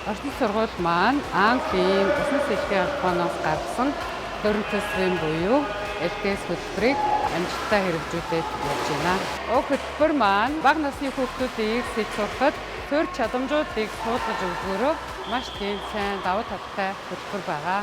Орчин сургууль маань Английн усан сэлтийн холбооноос гаргасан Learn to Swim буюу LTS хөтөлбөрийг амжилттай хэрэгжүүлээд явж байна. Уг хөтөлбөр маань бага насны хүүхдүүдийг сэлж сурахад төр чадамжуудыг суулгаж өгдгөөрөө маш тийм сайн давуу талтай хөтөлбөр байгаа.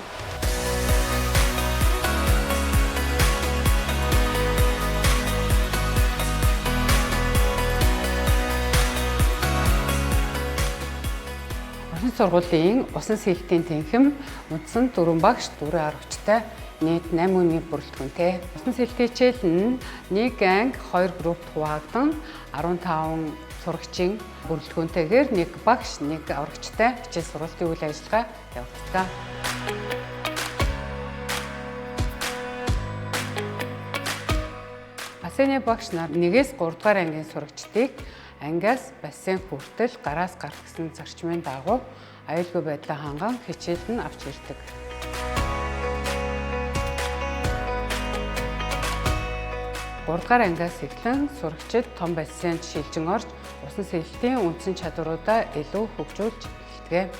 Орчин сургуулийн усан сэлтийн тэнхим үндсэн 4 багш 4 арвчтай нийт 8 хүний бүрэлдэхүүнтэй. Усан сэлтийн хичээл нь нэг анги 2 группт хуваагдсан 15 сурагчийн бүрэлдэхүүнтэйгээр нэг багш, нэг аврагчтай хичээл сургалтын үйл ажиллагаа явагддаг. Бассейны багш нар 1-ээс 3 дугаар ангийн сурагчдыг ангиас бассейн хүртэл гараас гарах гэсэн зарчмын дагуу аюулгүй байдлаа ханган хичээлд нь авч ирдэг. Гуравдугаар ангиас эхлэн сурагчид том бассейнд шилжин орж усан сэлэлтийн үндсэн чадваруудаа илүү хөгжүүлж эхэлдэг.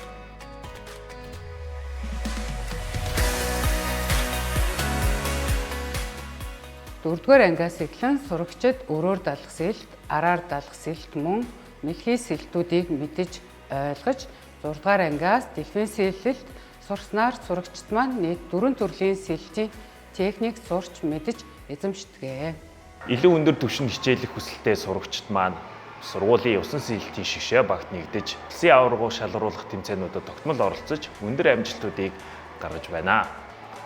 Дөрөвдүгээр ангиас эхлэн сурагчид өрөөр далах сэлэлт, араар далах сэлэлт мөн мэлхий сэлэлтүүдийг мэдэж ойлгож, 6 дугаар ангиас дэлфийн сэлэлт сурснаар сурагчид маань нийт 4 төрлийн сэлэлтийн техник сурч мэдэж эзэмшдэг. Илүү өндөр түвшинд хичээлэх хүсэлтэй сурагчид маань сургуулийн усан сэлэлтийн шигшээ багт нэгдэж, улсын аварга шалгаруулах тэмцээнүүдэд тогтмол оролцож, өндөр амжилтуудыг гаргаж байна.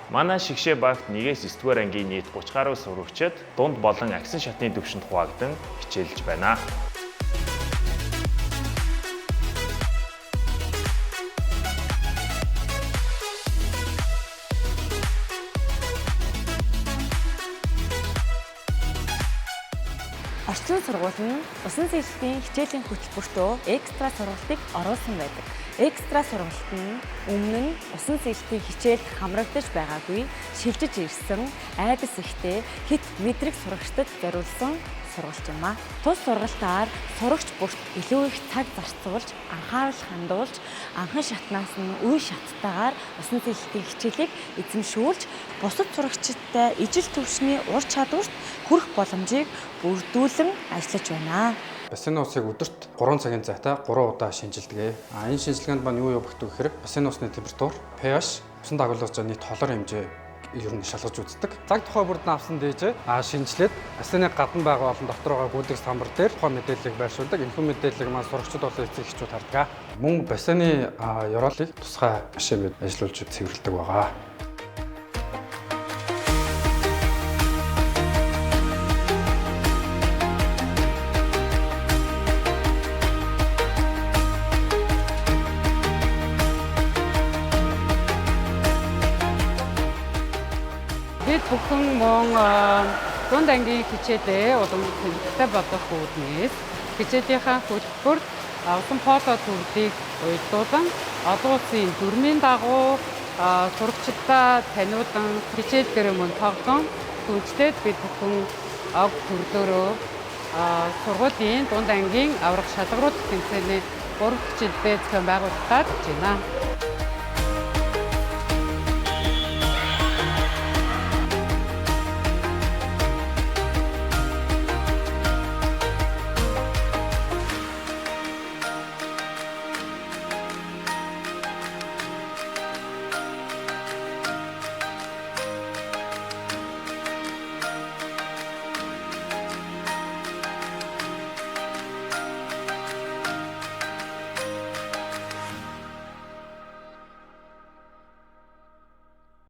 Манай шигшээ багт 1-ээс 9-р ангийн нийт 30 гаруй сурагчид дунд болон агсан шатны түвшинд хуваагдан хичээлж байна. Орчин сургууль нь усан сэлэлтийн хичээлийн хөтөлбөртөө экстра сургалтыг оруулсан байдаг. Экстра сургалт нь өмнө нь усан сэлэлтийн хичээлд хамрагдаж байгаагүй шилжиж ирсэн айдас ихтэй хэт мэдрэг сурагчдад зориулсан сургалт юм а. Тус сургалтаар сурагч бүрт илүү их цаг зарцуулж, анхаарал хандуулж, анхан шатнаас нь үе шаттайгаар усан сэлэлтийн хичээлийг эзэмшүүлж, бусад сурагчидтай ижил түвшний ур чадварт хүрэх боломжийг бүрдүүлэн ажиллаж байна. Бассейн усыг өдөрт 3 цагийн зайтай 3 удаа шинжилдэг. А энэ шинжилгээнд маань юу юу багтдаг гэхээр бассейн усны температур, pH, усан дагуулж байгаа нийт холор хэмжээ ер нь шалгаж үздэг. Цаг тухай бүрдэн авсан дээжээ шинжилээд бассейны гадна байгаа болон дотор байгаа гүйлэг самбар дээр тухайн мэдээллийг байршуулдаг. Энэхүү мэдээллийг маань сурагчид болон эцэг эхчүүд хардаг. Мөн бассейны ёроолыг тусгай машин бид ажиллуулж цэвэрлэдэг байгаа. Бид бүхэн мөн дунд ангийн хичээлээ улам тэнхтэй болгох үүднээс хичээлийнхаа хөтөлбөрт усан поло төрлийг уялдуулан олон улсын дүрмийн дагуу сурагчдаа таниулан хичээл дээр мөн тоглон түнчлээд бид бүхэн ог төрлөөрөө сургуулийн дунд ангийн аврах шалгаруулах тэмцээний 3 хичээлдээ зохион байгуулах гэж байна.